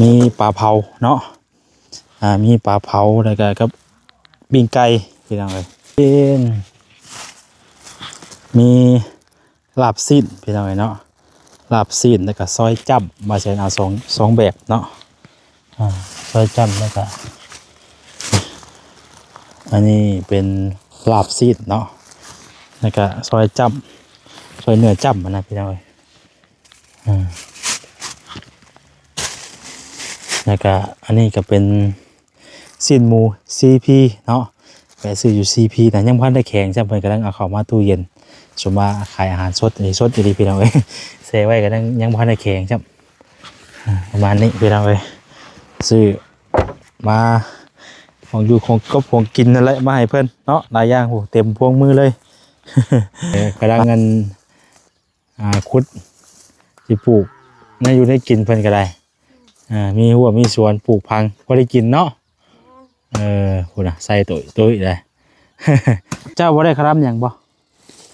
ມີປາເຜົາເນາະ ອ່າ ມີປາເຜົາ ແລ້ວກໍກັບປີ້ງໄກ່ ພີ່ນ້ອງເອີຍ ເປັນ ມີລາບຊີ້ນ ພີ່ນ້ອງເອີຍເນາະ ລາບຊີ້ນ ແລ້ວກໍຊອຍຈ້ຳ ວ່າຊັ້ນ ເອົາສອງ ສອງແບບເນາະ ອ່າ ຊອຍຈ້ຳ ແລ້ວກໍ ອັນນີ້ເປັນລາບຊີ້ນເນາະ ແລ້ວກໍຊອຍຈ້ຳ ຊອຍເນື້ອຈ້ຳຫັ້ນນະ ພີ່ນ້ອງເອີຍ ອ່າ ແລ້ວກະອັນນີ້ກະເປັນຊີ້ນໝູ ຊີພີ ເນາະ ແວະຊື້ຢູ່ຊີພີນະ ຍັງບໍ່ທັນໄດ້ແຂງຊ້ຳ ເພິ່ນກຳລັງເອົາເຂົ້າມາຕູ້ເຢັນ ສົມວ່າຂາຍອາຫານສົດ ອັນນີ້ສົດອີ່ຫຼີພີ່ນ້ອງເອີຍ ແຊ່ໄວ້ກະຍັງ ຍັງບໍ່ທັນໄດ້ແຂງຊ້ຳ ອ່າ ປະມານນີ້ພີ່ນ້ອງເອີຍ ຊື້ມາຂອງຢູ່ຂອງກັບຂອງກິນນັ້ນແຫຼະ ມາໃຫ້ເພິ່ນເນາະ ຫຼາຍຢ່າງ ໂອ້ ເຕັມພວງມືເລີຍ ເອີ ກຳລັງອັນ ອ່າ ຂຸດ ຊິປູກ ແນວຢູ່ແນວກິນເພິ່ນກໍໄດ້ ອ່າ ມີຮົ້ວມີສວນ ປູກຜັງ ພໍໄດ້ກິນເນາະ ເອີ ພຸ້ນນະ ໃສ່ຕຸ້ຍໆ ເລີຍ ເຈົ້າບໍ່ໄດ້ຄະລຳຫຍັງບໍ່?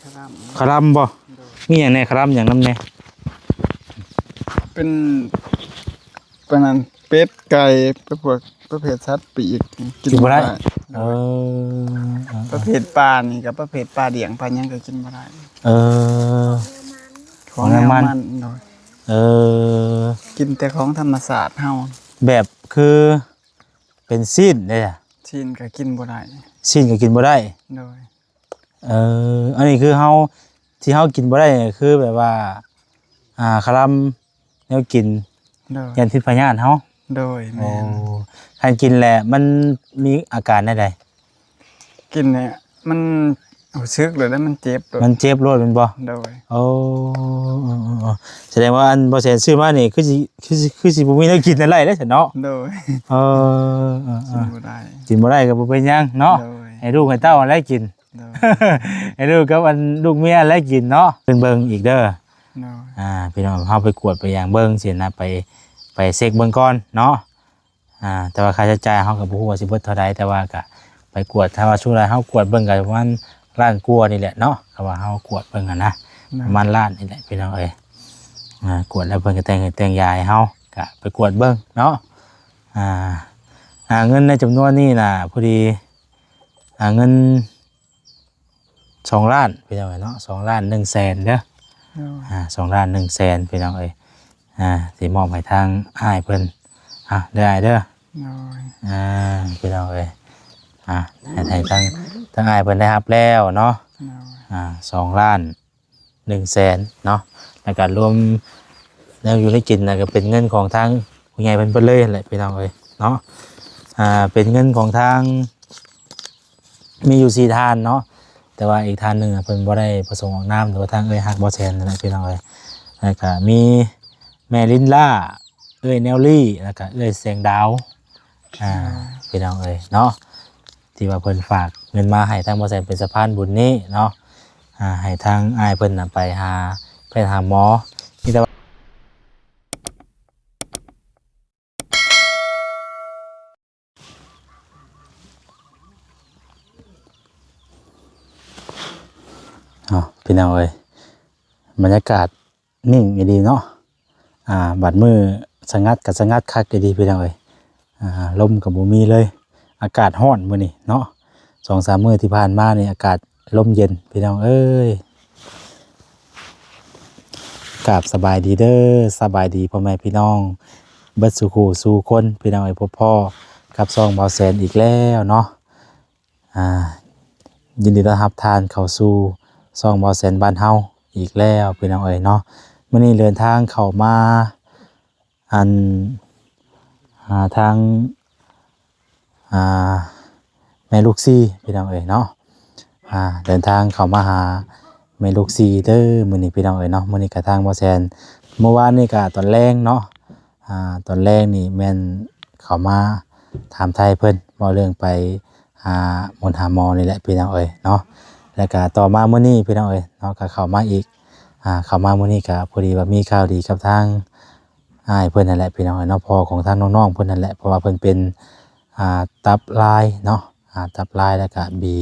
ຄະລຳ ຄະລຳບໍ່? ໂດຍ ມີຫຍັງແດ່? ຄະລຳຫຍັງນຳແດ່? ເປັນ ປານນັ້ນ ເປັດ ໄກ່ ປະພວກ ປະເພດສັດປີກ ກິນ ກິນບໍ່ໄດ້ ບໍ່ໄດ້ ເອີ ປະເພດປານີ້ກໍປະເພດປາດຽງ ປາຫຍັງກໍກິນບໍ່ໄດ້ ເອີ ຂອງແນວມັນ ຂອງແນວມັນ ໂດຍ ເອີ ກິນແຕ່ຂອງທຳມະຊາດເຮົາ ແບບຄືເປັນຊີ້ນເດ້ ຊີ້ນກໍກິນບໍ່ໄດ້ ຊີ້ນກໍກິນບໍ່ໄດ້ ໂດຍ ເອີ ອັນນີ້ຄືເຮົາ ທີ່ເຮົາກິນບໍ່ໄດ້ ຄືແບບວ່າ ອ່າ ຄະລຳແນວກິນ ໂດຍ ຢ້ານຕິດພະຍາດເຮົາ ໂດຍ ໂອ້ ແມ່ນ ຄັນກິນແລ້ວມັນມີອາການແນວໃດ? ກິນແລ້ວມັນຮູ້ສຶກໂລດ ມັນເຈັບໂລດ ມັນເຈັບໂລດແມ່ນບໍ່? ໂດຍ ໂອ້ ເອີໆ ສະແດງວ່າອັນບໍ່ແສນຊື້ມານີ້ ຄືຊິ ຄືຊິ ຄືຊິບໍ່ມີແນວກິນອັນໃດແລ້ວຊັ້ນເນາະ ໂດຍ ເອີ ເອີໆ ກິນບໍ່ໄດ້ ກິນບໍ່ໄດ້ກໍບໍ່ເປັນຫຍັງເນາະ ໂດຍ ໃຫ້ລູກໃຫ້ເຕົ້າຫັ້ນແຫຼະກິນ ໂດຍ ໃຫ້ລູກກັບອັນລູກເມຍແລະກິນເນາະ ເບິ່ງອີກເດີ ໂດຍ ອ່າ ພີ່ນ້ອງ ເຮົາໄປກວດໄປຫຍັງເບິ່ງຊີ້ນະ ໄປ ໄປເຊັກເບິ່ງກ່ອນເນາະ ອ່າ ແຕ່ວ່າຄ່າໃຊ້ຈ່າຍເຮົາກໍບໍ່ຮູ້ວ່າຊິເບິດເທົ່າໃດ ແຕ່ວ່າກໍໄປກວດ ຖ້າວ່າຊຸມໃດເຮົາກວດເບິ່ງກໍປະມານລ້ານກວ່ານີ້ແຫຼະເນາະ ຖ້າວ່າເຮົາກວດເບິ່ງຫັ້ນນະ ໂດຍ ປະມານລ້ານນີ້ແຫຼະ ພີ່ນ້ອງເອີຍ ອ່າ ກວດແລ້ວເພິ່ນກໍແຕ່ງໃຫ້ແຕ່ງຢາໃຫ້ເຮົາ ກໍໄປກວດເບິ່ງເນາະ ອ່າ ອ່າ ເງິນໃນຈຳນວນນີ້ນະ ພໍດີ ອ່າ ເງິນ ສອງລ້ານ ພີ່ນ້ອງເອີຍເນາະ ສອງລ້ານໜຶ່ງແສນເດີ ໂດຍ ອ່າ ສອງລ້ານໜຶ່ງແສນ ພີ່ນ້ອງເອີຍ ອ່າ ຊິມອບໃຫ້ທາງອ້າຍເພິ່ນ ອ່າ ເດີອ້າຍເດີ ໂດຍ ອ່າ ພີ່ນ້ອງເອີຍ ອ່າ ໃຫ້ ໃຫ້ທາງ ທາງອ້າຍເພິ່ນໄດ້ຮັບແລ້ວເນາະ ໂດຍ ອ່າ ສອງລ້ານໜຶ່ງແສນເນາະ ແລ້ວກໍລວມແນວຢູ່ແນວກິນ ແລ້ວກໍເປັນເງິນຂອງທາງຜູ້ໃຫຍ່ເພິ່ນເບິດເລີຍແຫຼະ ພີ່ນ້ອງເອີຍເນາະ ອ່າ ເປັນເງິນຂອງທາງ ມີຢູ່ສີ່ທ່ານເນາະ ແຕ່ວ່າອີກທ່ານໜຶ່ງເພິ່ນບໍ່ໄດ້ປະສົງອອກນາມ ຫຼືວ່າທາງເອື້ອຍຮັກບໍ່ແຊນນັ້ນແຫຼະ ພີ່ນ້ອງເອີຍ ແລ້ວກະມີແມ່ລິນລາ ເອື້ອຍແນວລີ ແລ້ວກະເອື້ອຍແສງດາວ ອ່າ ພີ່ນ້ອງເອີຍເນາະ ທີ່ວ່າເພິ່ນຝາກເງິນມາໃຫ້ທາງບໍ່ແຊນເປັນສະພານບຸນນີ້ເນາະ ອ່າ ໃຫ້ທາງອ້າຍເພິ່ນນະໄປຫາແພດຫາໝໍ ມີແຕ່ວ່າ ເນາະ ພີ່ນ້ອງເອີຍ ບັນຍາກາດນິ່ງອີ່ຫຼີເນາະ ອ່າ ບາດມື້ສະຫງັດກໍສະຫງັດຄັກອີ່ຫຼີ ພີ່ນ້ອງເອີຍ ອ່າ ລົມກໍບໍ່ມີເລີຍ ອາກາດຮ້ອນມື້ນີ້ເນາະ ສອງສາມມື້ທີ່ຜ່ານມານີ້ອາກາດລົມເຢັນ ພີ່ນ້ອງເອີຍ. ກາບສະບາຍດີເດີ ສະບາຍດີພໍ່ແມ່ພີ່ນ້ອງເບິດສູ່ຄູ່ສູ່ຄົນ ພີ່ນ້ອງເອີຍ ພົບພໍ້ກັບຊ່ອງເບົາແສນອີກແລ້ວເນາະ ອ່າ ຍິນດີຕ້ອນຮັບທ່ານເຂົ້າສູ່ຊ່ອງເບົາແສນບ້ານເຮົາອີກແລ້ວ ພີ່ນ້ອງເອີຍເນາະ ມື້ນີ້ເດີນທາງເຂົ້າມາ ອັນ ຫາທາງ ອ່າ ແມ່ລູກສີ່ ພີ່ນ້ອງເອີຍເນາະ ອ່າ ເດີນທາງເຂົ້າມາຫາແມ່ລູກສີ່ເດີ ມື້ນີ້ ພີ່ນ້ອງເອີຍເນາະ ມື້ນີ້ກະທາງບໍ່ແຊນ ເມື່ອວານນີ້ກະຕອນແລງເນາະ ອ່າ ຕອນແລງນີ້ແມ່ນເຂົ້າມາຖາມໄຖ່ເພິ່ນ ເວົ້າເລື່ອງໄປຫາໝົນຫາໝໍນີ້ແຫຼະ ພີ່ນ້ອງເອີຍເນາະ ແລ້ວກະຕໍ່ມາມື້ນີ້ ພີ່ນ້ອງເອີຍເນາະ ກະເຂົ້າມາອີກ ອ່າ ເຂົ້າມາມື້ນີ້ກະພໍດີວ່າມີຂ່າວດີກັບທາງ ອ້າຍເພິ່ນນັ້ນແຫຼະ ພີ່ນ້ອງເອີຍເນາະ ພໍ່ຂອງທາງນ້ອງໆເພິ່ນນັ້ນແຫຼະ ເພາະວ່າເພິ່ນເປັນ ອ່າ ຕັບລາຍເນາະ ອ່າ ຕັບລາຍ ແລ້ວກະບີ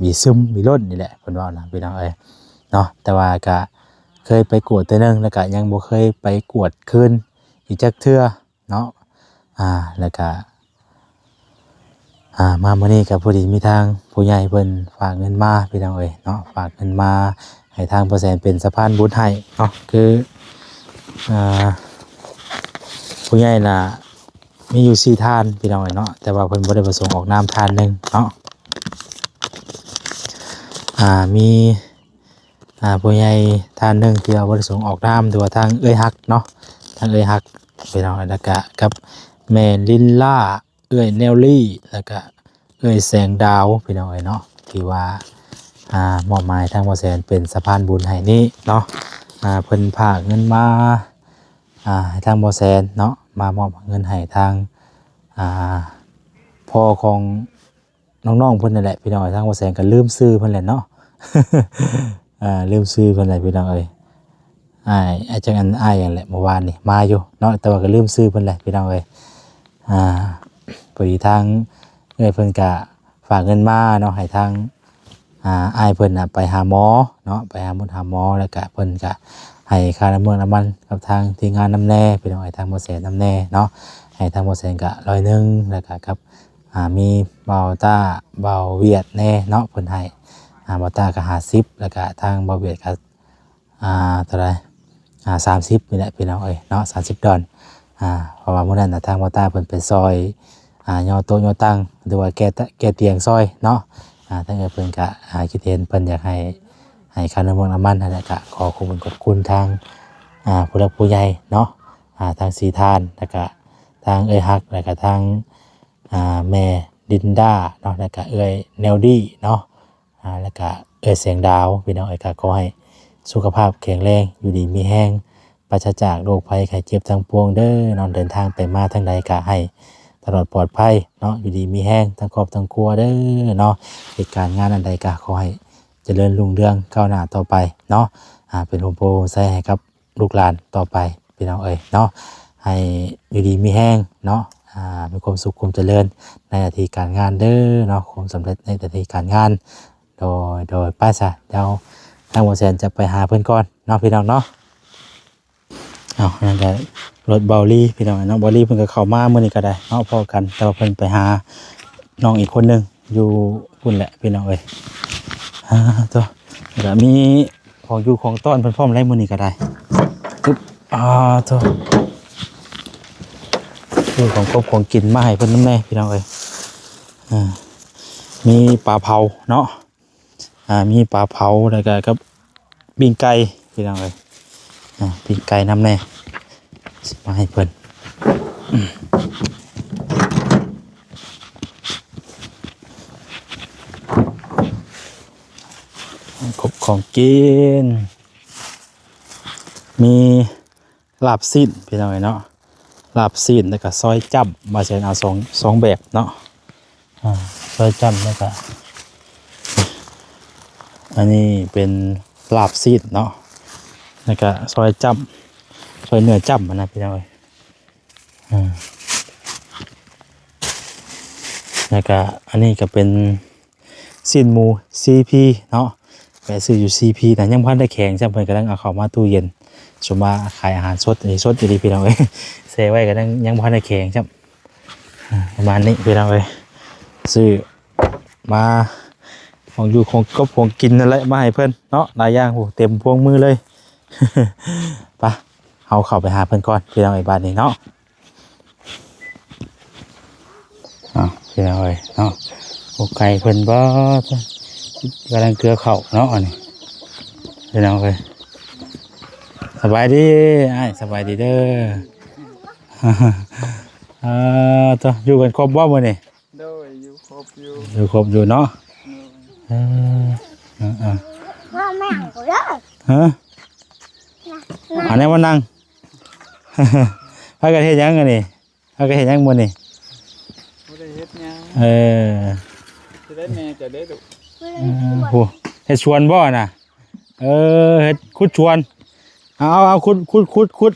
ບີຊຶມ ບີລົ້ນນີ້ແຫຼະ ເພິ່ນເວົ້ານະ ພີ່ນ້ອງເອີຍເນາະ ແຕ່ວ່າກະເຄີຍໄປກວດເທື່ອໜຶ່ງ ແລ້ວກະຍັງບໍ່ເຄີຍໄປກວດຄືນອີກຈັກເທື່ອເນາະ ອ່າ ແລ້ວກະ ອ່າ ມາມື້ນີ້ກໍພໍດີມີທາງຜູ້ໃຫຍ່ເພິ່ນຝາກເງິນມາພີ່ນ້ອງເອີຍເນາະ, ຝາກເງິນມາໃຫ້ທາງພໍ່ແສນເປັນສະພານບຸນໃຫ້ເນາະ. ຄື ອ່າ ຜູ້ໃຫຍ່ນະມີຢູ່ສີ່ທ່ານພີ່ນ້ອງເອີຍເນາະ, ແຕ່ວ່າເພິ່ນບໍ່ໄດ້ປະສົງອອກນາມທ່ານໜຶ່ງເນາະ. ອ່າ ມີ ອ່າ ຜູ້ໃຫຍ່ທ່ານໜຶ່ງທີ່ວ່າບໍ່ໄດ້ປະສົງອອກນາມ ຫຼືວ່າທາງເອື້ອຍຮັກເນາະ, ທາງເອື້ອຍຮັກພີ່ນ້ອງ, ແລ້ວກະກັບແມ່ລິນລາ ເອື້ອຍແນວລີ ແລ້ວກະເອື້ອຍແສງດາວພີ່ນ້ອງເອີຍເນາະ, ທີ່ວ່າ ອ່າ ມອບໝາຍທາງບໍ່ແສນເປັນສະພານບຸນໃຫ້ນີ້ເນາະ. ອ່າ ເພິ່ນຝາກເງິນມາ ອ່າ ໃຫ້ທາງບໍ່ແສນເນາະ, ມາມອບເງິນໃຫ້ທາງ ອ່າ ພໍ່ຂອງ ນ້ອງໆເພິ່ນນັ້ນແຫຼະພີ່ນ້ອງເອີຍ, ທາງບໍ່ແສນກໍລືມຊື່ເພິ່ນແຫຼະເນາະ. ອ່າ ລືມຊື່ເພິ່ນແຫຼະພີ່ນ້ອງເອີຍ, ອ້າຍ ອ້າຍຈັກອັນ ອ້າຍຫຍັງແຫຼະ ເມື່ອວານນີ້ມາຢູ່ເນາະ, ແຕ່ວ່າກໍລືມຊື່ເພິ່ນແຫຼະພີ່ນ້ອງເອີຍ. ອ່າ ພໍດີທາງເອື້ອຍເພິ່ນກະຝາກເງິນມາເນາະ ໃຫ້ທາງ ອ່າ ອ້າຍເພິ່ນນະໄປຫາໝໍເນາະ, ໄປຫາໝົດຫາໝໍ, ແລ້ວກະເພິ່ນກະໃຫ້ຄ່ານ້ຳມັນ ນ້ຳມັນກັບທາງທີມງານນຳແດ່ພີ່ນ້ອງເອີຍ, ທາງບໍ່ແສນນຳແດ່ເນາະ, ໃຫ້ທາງບໍ່ແສນກະຮ້ອຍໜຶ່ງ, ແລ້ວກະກັບ ອ່າ ມີບ່າວຕ້າ ບ່າວຫວຽດແດ່ເນາະ ເພິ່ນໃຫ້ ອ່າ ບ່າວຕ້າກໍຫ້າສິບ ແລ້ວກະທາງບ່າວຫວຽດກໍ ອ່າ ເທົ່າໃດ ອ່າ ສາມສິບນີ້ແຫຼະພີ່ນ້ອງເອີຍເນາະ, ສາມສິບດອນ. ອ່າ ເພາະວ່າມື້ນັ້ນນະ ທາງບ່າວຕ້າເພິ່ນໄປຊ່ອຍ ອ່າ ຍໍໂຕະຍໍຕັ່ງ ຫຼືວ່າແກ້ຕະ ແກ້ຕຽງຊ່ອຍເນາະ. ອ່າ ທາງເອື້ອຍເພິ່ນກະ ອ່າ ຄິດເຫັນເພິ່ນຢາກໃຫ້ ໃຫ້ຄ່ານ້ຳມັນ ນ້ຳມັນຫັ້ນແຫຼະ, ກະຂໍຂອບຄຸນຂອບຄຸນທາງ ອ່າ ຜູ້ຫຼັກຜູ້ໃຫຍ່ເນາະ, ອ່າ ທັງສີ່ທ່ານ ແລ້ວກະທາງເອື້ອຍຮັກ ແລ້ວກະທາງ ອ່າ ແມ່ລິນດາເນາະ, ແລ້ວກະເອື້ອຍແນວດີເນາະ, ອ່າ ແລ້ວກະເອື້ອຍແສງດາວ ພີ່ນ້ອງເອີຍ. ກະຂໍໃຫ້ສຸຂະພາບແຂງແຮງ ຢູ່ດີມີແຮງ ປາສະຈາກໂລກໄພໄຂ້ເຈັບທັງປວງເດີເນາະ, ເດີນທາງໄປມາທາງໃດກະໃຫ້ຕະຫຼອດປອດໄພເນາະ, ຢູ່ດີມີແຮງທັງຄອບທັງຄົວເດີເນາະ. ເຮັດການງານອັນໃດກະຂໍໃຫ້ຈະເລີນຮຸ່ງເຮືອງກ້າວໜ້າຕໍ່ໄປເນາະ, ອ່າ ເປັນຮົ່ມໂພຮົ່ມໄຊໃຫ້ກັບ ລູກຫຼານຕໍ່ໄປພີ່ນ້ອງເອີຍເນາະ, ໃຫ້ຢູ່ດີມີແຮງເນາະ, ອ່າ ມີຄວາມສຸກຄວາມຈະເລີນໃນໜ້າທີ່ການງານເດີເນາະ, ຄວາມສຳເລັດໃນໜ້າທີ່ການງານ. ໂດຍ ໂດຍ ໄປຊະ ດຽວທາງບໍ່ແສນຈະໄປຫາເພິ່ນກ່ອນເນາະ ພີ່ນ້ອງເນາະ. ເອົາ ນັ້ນກະລົດເບົາລີພີ່ນ້ອງເນາະ, ເບົາລີເພິ່ນກະເຂົ້າມາມື້ນີ້ກະໄດ້ເນາະ ພໍ້ກັນ, ແຕ່ວ່າເພິ່ນໄປຫານ້ອງອີກຄົນໜຶ່ງ ຢູ່ພຸ້ນແຫຼະພີ່ນ້ອງເອີຍ. ອ່າ ໂຕ ກະມີຂອງຢູ່ຂອງຕ້ອນເພິ່ນພ້ອມແລ້ວມື້ນີ້ກະໄດ້. ອຶບ ອ່າ ໂຕ ຊື້ຂອງກົບຂອງກິນມາໃຫ້ເພິ່ນນຳແດ່ພີ່ນ້ອງເອີຍ. ອ່າ ມີປາເຜົາເນາະ, ອ່າ ມີປາເຜົາ ແລ້ວກະກັບ ປີ້ງໄກ່ພີ່ນ້ອງເອີຍ, ອ່າ ປີ້ງໄກ່ນຳແດ່ ຊິມາໃຫ້ເພິ່ນ. ຄົບຂອງກິນ ມີ ລາບຊີ້ນພີ່ນ້ອງເອີຍເນາະ, ລາບຊີ້ນ ແລ້ວກະຊອຍຈ້ຳ ບ່າວແສນເອົາສອງ ສອງແບບເນາະ. ອ່າ ຊອຍຈ້ຳ ແລ້ວກະ ອັນນີ້ເປັນລາບຊີ້ນເນາະ, ແລ້ວກະຊອຍຈ້ຳ ຊອຍເນື້ອຈ້ຳຫັ້ນນະພີ່ນ້ອງເອີຍ. ອ່າ ແລ້ວກະອັນນີ້ກະເປັນ ຊີ້ນໝູ ຊີພີ ເນາະ, ແວະຊື້ຢູ່ຊີພີນະ ຍັງບໍ່ທັນໄດ້ແຂງຊ້ຳ, ເພິ່ນກຳລັງເອົາເຂົ້າມາຕູ້ເຢັນ. ສົມວ່າຂາຍອາຫານສົດ ອັນນີ້ສົດອີ່ຫຼີພີ່ນ້ອງເອີຍ, ແຊ່ໄວ້ກຳລັງ ຍັງບໍ່ທັນໄດ້ແຂງຊ້ຳ. ອ່າ ປະມານນີ້ພີ່ນ້ອງເອີຍ, ຊື້ມາຂອງຢູ່ຂອງກົບຂອງກິນນັ້ນແຫຼະ ມາໃຫ້ເພິ່ນເນາະ, ຫຼາຍຢ່າງ ໂອ້ ເຕັມພວງມືເລີຍ. ໄປ ເຮົາເຂົ້າໄປຫາເພິ່ນກ່ອນພີ່ນ້ອງເອີຍ ບາດນີ້ເນາະ. ເອົາ ພີ່ນ້ອງເອີຍເນາະ, ໂອ້ ໄກ່ເພິ່ນບໍ່ ກຳລັງເກືອເຂົ້າເນາະ ອັນນີ້ ພີ່ນ້ອງເອີຍ. ສະບາຍດີອ້າຍ, ສະບາຍດີເດີ. ເອີ ໂຕ ຢູ່ກັນຄົບບໍ່ມື້ນີ້? ໂດຍ ຢູ່ຄົບຢູ່ ຢູ່ຄົບຢູ່ເນາະ. ໂດຍ ເອີ ເອີ ເອີ ມາແມ່ງເດີ ຮະ ອັນນີ້ມານັ່ງ ພາກັນເຮັດຫຍັງອັນນີ້? ພາກັນເຮັດຫຍັງມື້ນີ້? ບໍ່ໄດ້ເຮັດຫຍັງ. ເອີ ຊິໄດ້ແມ່ຈະໄດ້ດຸ. ເອີ ໂຫ ເຮັດສວນບໍ່ນະ? ເອີ ເຮັດ ຂຸດສວນ. ເອົາ ເອົາ ເອົາ ຂຸດ ຂຸດ ຂຸດ ຂຸດ.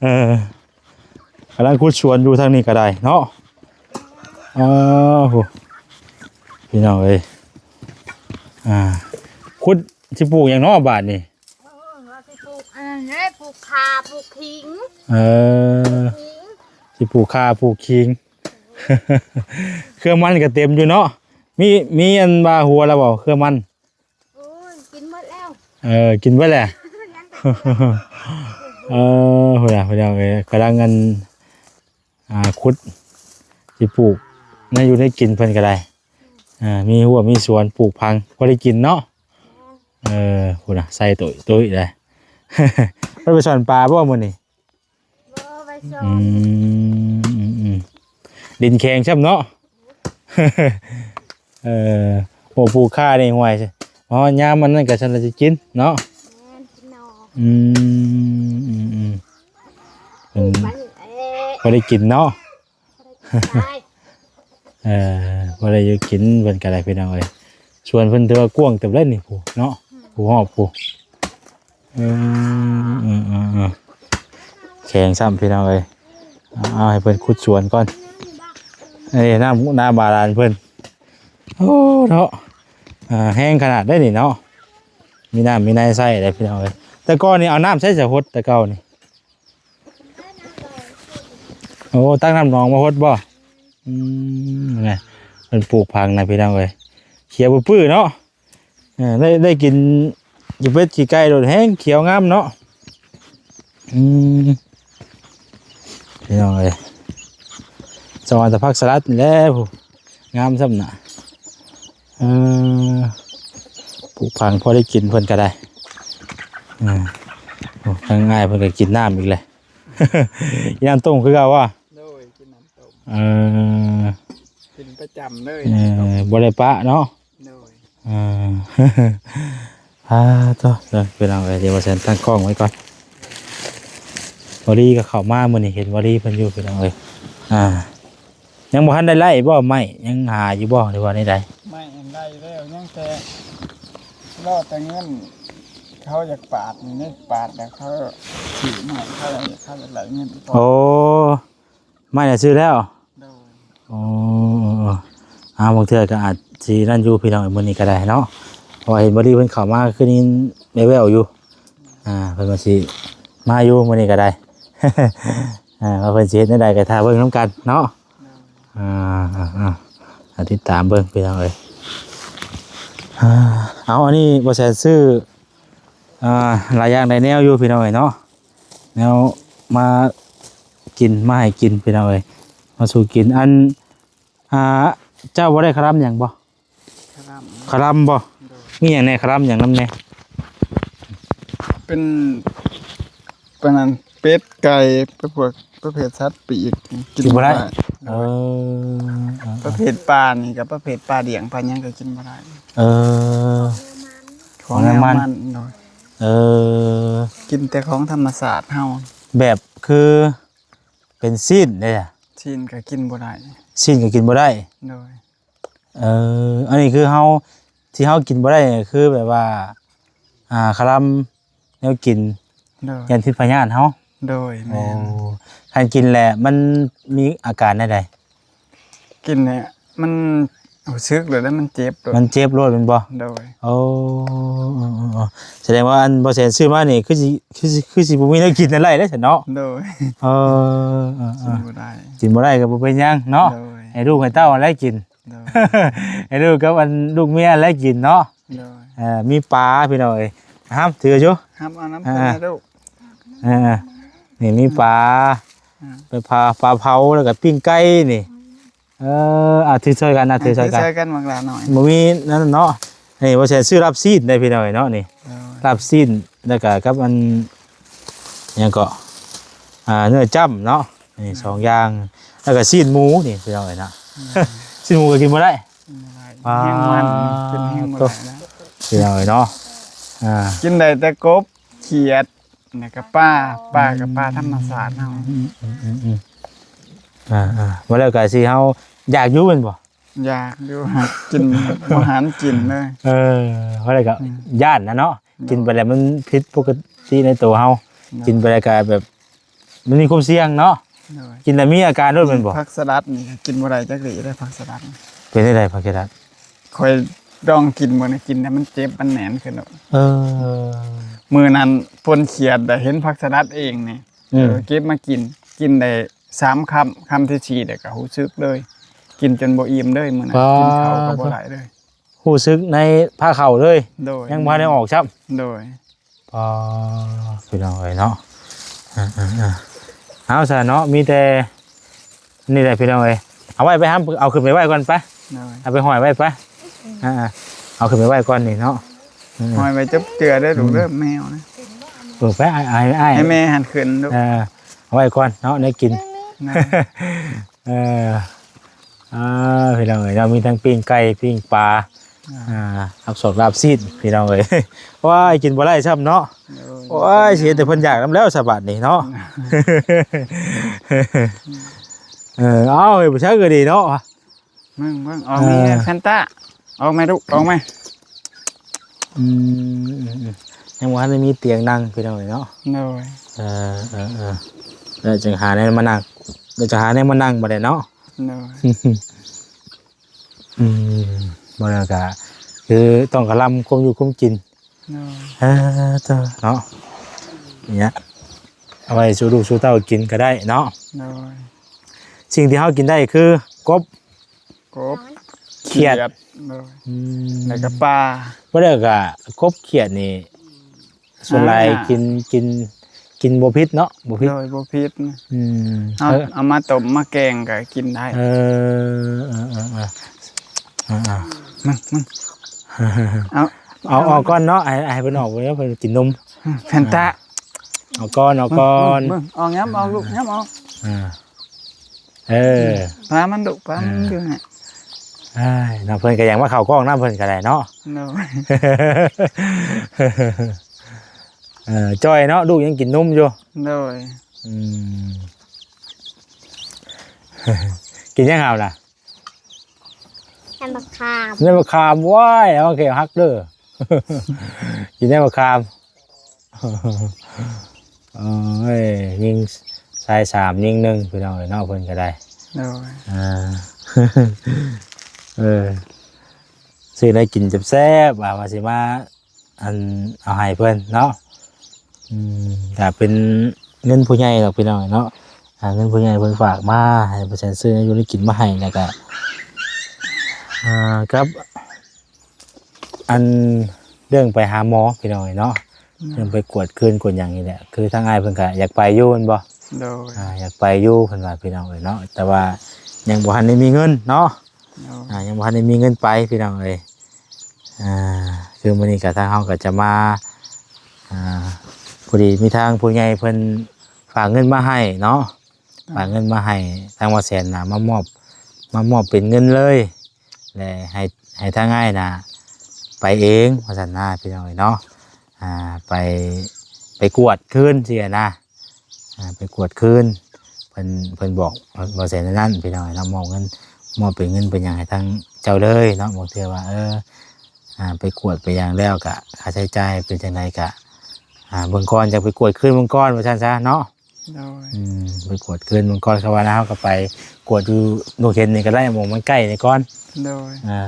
ເອີ ກຳລັງຂຸດສວນຢູ່ທາງນີ້ກໍໄດ້ເນາະ. ເອີ ໂຫ ພີ່ນ້ອງເອີຍ ອ່າ ຂຸດ ຊິປູກຫຍັງເນາະບາດນີ້? ເອີ ວ່າຊິປູກອັນນັ້ນ ເອີ ປູກຂ່າ ປູກຂີງ ເອີ ຂີງ ຊິປູກຂ່າ ປູກຂີງ ເຄືອມັນກໍເຕັມຢູ່ເນາະ ມີ ມີອັນວ່າຫົວແລ້ວບໍ່ ເຄືອມັນ? ໂອ້ຍ ກິນໝົດແລ້ວ ເອີ ກິນເບິດແລ້ວ ຍັງແຕ່ ເອີ ພຸ້ນນະ ພີ່ນ້ອງເອີຍ ກຳລັງອັນ ອ່າ ຂຸດ ຊິປູກ ແນວຢູ່ແນວກິນເພິ່ນກໍໄດ້ ອ່າ ມີຮົ້ວມີສວນ ປູກຜັງ ພໍໄດ້ກິນເນາະ ເອີ ພຸ້ນນະ ໃສ່ໂຕຍໂຕຍໄດ້ ເພິ່ນໄປຊ່ອນປາບໍ່ມື້ນີ້? ບໍ່ ໄປຊ່ອນ ອືມ ອືມ ອືມ ດິນແຂງຊ້ຳເນາະ ເອີ ໂອ້ ປູກຂ່ານີ້ ຫ້ວຍ ຮອດຍາມມັນນັ້ນກໍຊັ້ນລະຊິກິນເນາະ ແມ່ນ ກິນໜໍ່ ອືມ ອືມ ອືມ ເພິ່ນ ປູກໄວ້ ພໍໄດ້ກິນເນາະ ເອີ ພໍໄດ້ຢູ່ກິນເພິ່ນກໍໄດ້ ພີ່ນ້ອງເອີຍ ສວນເພິ່ນຖືວ່າກວ້າງເຕີບແລ້ວນີ້ ຜູ້ເນາະ ຜູ້ຮອບຜູ້ ເອີ ເອີ ເອີ ເອີ ແຂງຊ້ຳ ພີ່ນ້ອງເອີຍ ເອົາ ເອົາໃຫ້ເພິ່ນຂຸດສວນກ່ອນ ເອີ ນ້ຳ ນ້ຳບາດານເພິ່ນ ໂອ້ ເນາະ ອ່າ ແຮງຂະໜາດໃດນີ້ເນາະ ມີນ້ຳມີໃນໃຊ້ໄດ໋ ພີ່ນ້ອງເອີຍ ແຕ່ກ່ອນນີ້ເອົານ້ຳໃສສະຫົດ ແຕ່ເກົ່ານີ້? ໂອ້ ຕັກນ້ຳໜອງມາຫົດບໍ່? ອືມ ນະ ເພິ່ນປູກຜັງນະ ພີ່ນ້ອງເອີຍ ຂຽວປຶ້ໆເນາະ ເອີ ໄດ້ ໄດ້ກິນຂີ້ເປັດຂີ້ໄກ່ໂລດ ແຮງຂຽວງາມເນາະ ອືມ ພີ່ນ້ອງເອີຍ ສະຫວ່າງແຕ່ຜັກສະຫຼັດນີ້ແຫຼະ ຜູ້ ງາມຊ້ຳນະ ເອີ ປູກຝັງພໍໄດ້ກິນເພິ່ນກໍໄດ້ ເອີ ໂອ້ ທາງອ້າຍເພິ່ນກໍກິນນ້ຳອີກແຫຼະ ກິນນ້ຳຕົ້ມຄືເກົ່າວະ? ໂດຍ ກິນນ້ຳຕົ້ມ ເອີ ກິນປະຈຳເລີຍ ເອີ ນ້ຳຕົ້ມ ບໍ່ໄດ້ປະເນາະ ໂດຍ ເອີ ອາ ໂທ້ ເດີ ພີ່ນ້ອງເອີຍ ດຽວວ່າຊັ້ນຕັ້ງກ້ອງໄວ້ກ່ອນ ວາລີກໍເຂົ້າມາມື້ນີ້ ເຫັນວາລີເພິ່ນຢູ່ ພີ່ນ້ອງເອີຍ ອາ ຍັງບໍ່ທັນໄດ້ໄລ່ບໍ່? ໄມ້ຍັງຫາຢູ່ບໍ່ ຫຼືວ່າແນວໃດ? ໄມ້ຫັ້ນໄດ້ແລ້ວ ຍັງແຕ່ລໍແຕ່ເງິນ ເຂົາຢາກປາດນີ້ ປາດແລ້ວເຂົາຊື້ໄມ້ ເຂົາ ເຂົາຢາກໄດ້ເງິນກ່ອນ ໂອ້ ໄມ້ນະຊື້ແລ້ວ ໂດຍ ໂອ້ ເອີ ເອີ ເອີ ອາ ບາງເທື່ອກໍອາດຊິນັ້ນຢູ່ ພີ່ນ້ອງ ມື້ນີ້ກໍໄດ້ເນາະ ເພາະວ່າເຫັນບໍ່ດີເພິ່ນເຂົ້າມາຄືໄດ້ຍິນແວ່ວໆຢູ່ ອ່າ ເພິ່ນວ່າຊິມາຢູ່ມື້ນີ້ກໍໄດ້ ອ່າ ວ່າເພິ່ນຊິເຮັດແນວໃດກໍຖ້າເບິ່ງນຳກັນເນາະ ອ່າ ອ່າ ອ່າ ອ່າ ຕິດຕາມເບິ່ງພີ່ນ້ອງເອີຍ ອ່າ ເອົາ ອັນນີ້ບໍ່ແຊນຊື້ ອ່າ ຫຼາຍຢ່າງຫຼາຍແນວຢູ່ພີ່ນ້ອງເອີຍເນາະ ແນວມາກິນ ມາໃຫ້ກິນພີ່ນ້ອງເອີຍ ມາສູ່ກິນ ອັນ ອ່າ ເຈົ້າບໍ່ໄດ້ຄະລຳຫຍັງບໍ່? ຄະລຳ ຄະລຳບໍ່? ໂດຍ ມີຫຍັງແດ່? ຄະລຳຫຍັງນຳແດ່? ເປັນ ປານນັ້ນ ເປັດ ໄກ່ ປະພວກ ປະເພດສັດປີກ ກິນ ກິນບໍ່ໄດ້ ບໍ່ໄດ້ ເອີ ເອີ ເອີ ປະເພດປານີ້ກໍປະເພດປາດຽງ ປາຫຍັງກໍກິນບໍ່ໄດ້ ເອີ ຂອງແນວມັນ ຂອງແນວມັນ ໂດຍ ເອີ ກິນແຕ່ຂອງທຳມະຊາດເຮົາ ແບບຄື ເປັນຊີ້ນເດ້ ຊີ້ນກໍກິນບໍ່ໄດ້ ຊີ້ນກໍກິນບໍ່ໄດ້ ໂດຍ ເອີ ອັນນີ້ຄືເຮົາ ທີ່ເຮົາກິນບໍ່ໄດ້ນີ້ ຄືແບບວ່າ ອ່າ ຄະລຳແນວກິນ ໂດຍ ຢ້ານຕິດພະຍາດເຮົາ ໂດຍ ໂອ້ ແມ່ນ ຄັນກິນແລ້ວມັນມີອາການແນວໃດ? ກິນແລ້ວມັນຮູ້ສຶກໂລດ ມັນເຈັບໂລດ ມັນເຈັບໂລດແມ່ນບໍ່? ໂດຍ ໂອ້ ເອີ ເອີ ເອີ ສະແດງວ່າອັນບໍ່ແສນຊື້ມານີ້ ຄືຊິ ຄືຊິ ຄືຊິບໍ່ມີແນວກິນອັນໃດເດ້ຊັ້ນເນາະ ໂດຍ ເອີ ເອີ ເອີ ກິນບໍ່ໄດ້ ກິນບໍ່ໄດ້ກໍບໍ່ເປັນຫຍັງເນາະ ໂດຍ ໃຫ້ລູກໃຫ້ເຕົ້າຫັ້ນແຫຼະກິນ ໂດຍ ໃຫ້ລູກກັບອັນລູກເມຍຫັ້ນແຫຼະກິນເນາະ ໂດຍ ເອີ ມີປາພີ່ນ້ອງເອີຍ ຫາມ ຖືຢູ່ ຫາມເອົານຳ ອ່າ ເພິ່ນນະລູກ ເອີ ນີ້ມີປາ ອ່າ ໄປ ປາ ປາເຜົາ ແລ້ວກໍປີ້ງໄກ່ນີ້ ເອີ ອ່າ ຖືຊ່ອຍກັນນະ ຖືຊ່ອຍກັນ ຖືຊ່ອຍກັນບັກຫຼ້ານ້ອຍ ບໍ່ມີນັ້ນເນາະ ນີ້ບໍ່ແຊນຊື້ລາບຊີ້ນໄດ້ພີ່ນ້ອງເອີຍເນາະ ນີ້ ໂດຍ ລາບຊີ້ນ ແລ້ວກໍກັບອັນ ຫຍັງເກາະ ອ່າ ເນື້ອຈ້ຳເນາະ ນີ້ ອ່າ ສອງຢ່າງ ແລ້ວກໍຊີ້ນໝູນີ້ພີ່ນ້ອງເອີຍເນາະ ອືມ ຊີ້ນໝູກໍກິນບໍ່ໄດ້ ກິນບໍ່ໄດ້ ອ່າ ແຮງມັນ ກິນແຮງບໍ່ໄດ້ແລ້ວ ພີ່ນ້ອງເອີຍເນາະ ອ່າ ກິນໄດ້ແຕ່ກົບ ຂຽດ ແລ້ວກໍປາ ປາກໍປາທຳມະຊາດເຮົາ ອືມ ອືມ ອືມ ອ່າ ອ່າ ວ່າແລ້ວກໍຊິເຮົາຢາກຢູ່ແມ່ນບໍ່? ຢາກຢູ່ ຫາກິນ ບໍ່ຫັນກິນເລີຍ ເອີ ວ່າແລ້ວກໍ ອືມ ຢ້ານນະເນາະ ໂດຍ ກິນໄປແລ້ວມັນຜິດປົກກະຕິໃນໂຕເຮົາ ໂດຍ ກິນໄປແລ້ວກໍແບບ ມັນມີຄວາມສ່ຽງເນາະ ໂດຍ ກິນແລ້ວມີອາການໂລດແມ່ນບໍ່? ຜັກສະຫຼັດນີ້ກໍກິນບໍ່ໄດ້ຈັກດີ້ເດ້ ຜັກສະຫຼັດ ເປັນຈັ່ງໃດຜັກສະຫຼັດ? ຂ້ອຍລອງກິນມື້ນີ້ ກິນແລ້ວມັນເຈັບ ມັນແໜ້ນຂຶ້ນໂລດ ເອີ ມື້ນັ້ນຝົນຂຽດ ໄດ້ເຫັນຜັກສະຫຼັດເອງນີ້ ອືມ ເອີ ເກັບມາກິນ ກິນໄດ້ສາມຄຳ ຄຳທີສີ່ແລ້ວກໍຮູ້ສຶກເລີຍ ກິນຈົນບໍ່ອີ່ມເລີຍມື້ນັ້ນ ປາ ກິນເຂົ້າກໍບໍ່ໄດ້ເລີຍ ຮູ້ສຶກໃນພາເຂົ້າເລີຍ ໂດຍ ຍັງບໍ່ທັນໄດ້ອອກຊ້ຳ ໂດຍ ອໍ ພີ່ນ້ອງເອີຍເນາະ ເອີໆໆ ເອົາຊະເນາະ ມີແຕ່ນີ້ແຫຼະພີ່ນ້ອງເອີຍ ເອົາໄວ້ໄປຫາ ເອົາຂຶ້ນໄປໄວ້ກ່ອນໄປ ໂດຍ ເອົາໄປຫ້ອຍໄວ້ໄປ ອ່າ ເອົາຂຶ້ນໄປໄວ້ກ່ອນນີ້ເນາະ ອືມ ຫ້ອຍໄວ້ຈັກເທື່ອເດີລູກເດີ ອືມ ແມວນະ ເອີ ໄປ ອ້າຍ ອ້າຍ ອ້າຍ ໃຫ້ແມ່ຫັ້ນຂຶ້ນລູກ ເອີ ເອົາໄວ້ກ່ອນເນາະ ແນວກິນ ໂດຍ ເອີ ອ່າ ພີ່ນ້ອງເອີຍເນາະ ມີທັງປີ້ງໄກ່ ປີ້ງປາ ອ່າ ອ່າ ລາບສອກລາບຊີ້ນ ພີ່ນ້ອງເອີຍ ໂອ້ຍ ກິນບໍ່ໄດ້ຊ້ຳເນາະ ໂດຍ ໂອ້ຍ ຊິເຮັດໃຫ້ເພິ່ນຢາກນຳແລ້ວຊະບາດນີ້ເນາະ ເອີ ເອົາ ເຮີ້ຍ ຜູ້ຊາຍກໍດີເນາະ ເບິ່ງໆ ອອກແມ່ ເອີ ແຟນຕາ ອອກແມ່ລູກ ອອກແມ່ ອືມ ອືມ ອືມ ຍັງບໍ່ທັນໄດ້ມີຕຽງນັ່ງ ພີ່ນ້ອງເອີຍເນາະ ໂດຍ ເອີ ເອີ ເອີ ແລ້ວຈຶ່ງຫາແນວມານັ່ງ ແລ້ວຈະຫາແນວມານັ່ງບັດນີ້ເນາະ ໂດຍ ອືມ ບໍ່ແລ້ວກະຄືຕ້ອງກະລຳຄວາມຢູ່ຄວາມກິນ ໂດຍ ເອີ ເນາະ ນີ້ ເອົາໄວ້ສູ່ລູກສູ່ເຕົ້າກິນກໍໄດ້ເນາະ ໂດຍ ສິ່ງທີ່ເຮົາກິນໄດ້ຄືກົບ ກົບ ຂຽດ ຂຽດ ໂດຍ ອືມ ແລ້ວກໍປາ ບໍ່ແລ້ວກໍກົບຂຽດນີ້ ສ່ວນຫຼາຍ ອ່າ ກິນ ກິນ ກິນບໍ່ຜິດເນາະ ບໍ່ຜິດ ໂດຍ ບໍ່ຜິດ ອືມ ເອົາ ເອີ ເອົາມາຕົ້ມມາແກງກໍກິນໄດ້ ເອີ ເອີ ເອີ ເອີ ເອີ ເອົາ ເອົາ ເອົາ ເອົາອອກກ່ອນເນາະ ໃຫ້ ໃຫ້ເພິ່ນອອກ ເພິ່ນກິນນົມ ແຟນຕາ ເອົາກ່ອນ ເອົາກ່ອນ ເບິ່ງ ເບິ່ງ ອອກ ຫຍ້ຳອອກລູກ ຫຍ້ຳອອກ ອ່າ ເອີ ປາມັນດຸ ປາມັນ ອ່າ ຢູ່ຫັ້ນ ອ້າຍ ເນາະ ເພິ່ນກໍຢາກມາເຂົ້າກ້ອງນຳ ເພິ່ນກໍໄດ້ເນາະ ໂດຍ ເອີ ຈ່ອຍເນາະ ລູກຍັງກິນນົມຢູ່ ໂດຍ ອືມ ກິນຫຍັງເອົາລະ? ໃນບັກຂາມ ໃນບັກຂາມ ໂອ້ຍ ເອົາແຂ້ວຫັກເດີ ກິນໃນບັກຂາມ ໂອ້ຍ ຍິງຊາຍສາມ ຍິງໜຶ່ງ ພີ່ນ້ອງເອີຍເນາະ ເພິ່ນກໍໄດ້ ໂດຍ ອ່າ ເອີ ຊື້ແນວກິນແຊບໆ ວ່າ ວ່າຊິມາ ອັນ ເອົາໃຫ້ເພິ່ນເນາະ ອືມ ກະເປັນເງິນຜູ້ໃຫຍ່ດອກພີ່ນ້ອງເນາະ ອ່າ ເງິນຜູ້ໃຫຍ່ເພິ່ນຝາກມາໃຫ້ ເປີເຊັນຊື້ແນວຢູ່ແນວກິນມາໃຫ້ ແລ້ວກະ ອ່າ ກັບ ອັນ ເລື່ອງໄປຫາໝໍພີ່ນ້ອງເນາະ ອືມ ເລື່ອງໄປກວດຄືນກວດຫຍັງນີ້ແຫຼະ ຄືທາງອ້າຍເພິ່ນກະຢາກໄປຢູ່ແມ່ນບໍ່? ໂດຍ ອ່າ ຢາກໄປຢູ່ເພິ່ນວ່າພີ່ນ້ອງເອີຍເນາະ ແຕ່ວ່າຍັງບໍ່ທັນໄດ້ມີເງິນເນາະ ໂດຍ ອ່າ ຍັງບໍ່ທັນໄດ້ມີເງິນໄປພີ່ນ້ອງເອີຍ ອ່າ ຄືມື້ນີ້ກະທາງເຮົາກະຈະມາ ອ່າ ພໍດີມີທາງຜູ້ໃຫຍ່ເພິ່ນຝາກເງິນມາໃຫ້ເນາະ ຝາກເງິນມາໃຫ້ທາງບ່າວແສນນະ ມາມອບ ມາມອບເປັນເງິນເລີຍ ແລະ ໃຫ້ ໃຫ້ທາງອ້າຍນະໄປເອງວ່າຊັ້ນນະ ພີ່ນ້ອງເອີຍເນາະ ອ່າ ໄປ ໄປກວດຄືນຊີ້ນະ ອ່າ ໄປກວດຄືນ ເພິ່ນ ເພິ່ນບອກບ່າວແສນແນວນັ້ນ ພີ່ນ້ອງເນາະ ມອບເງິນ ມອບເປັນເງິນເປັນຫຍັງໃຫ້ທາງເຈົ້າເລີຍເນາະ ບາງເທື່ອວ່າ ເອີ ອ່າ ໄປກວດໄປຫຍັງແລ້ວກະ ຄ່າໃຊ້ຈ່າຍເປັນຈັ່ງໃດກະ ອ່າ ເບິ່ງກ່ອນ ຢາກໄປກວດຄືນເບິ່ງກ່ອນວ່າຊັ້ນຊະເນາະ ໂດຍ ອືມ ໄປກວດຄືນເບິ່ງກ່ອນ ຄັນວ່າເຮົາກໍໄປກວດຢູ່ດົງເຫັນນີ້ກໍໄດ້ ໝ່ອງມັນໃກ້ນີ້ກ່ອນ ໂດຍ ອ່າ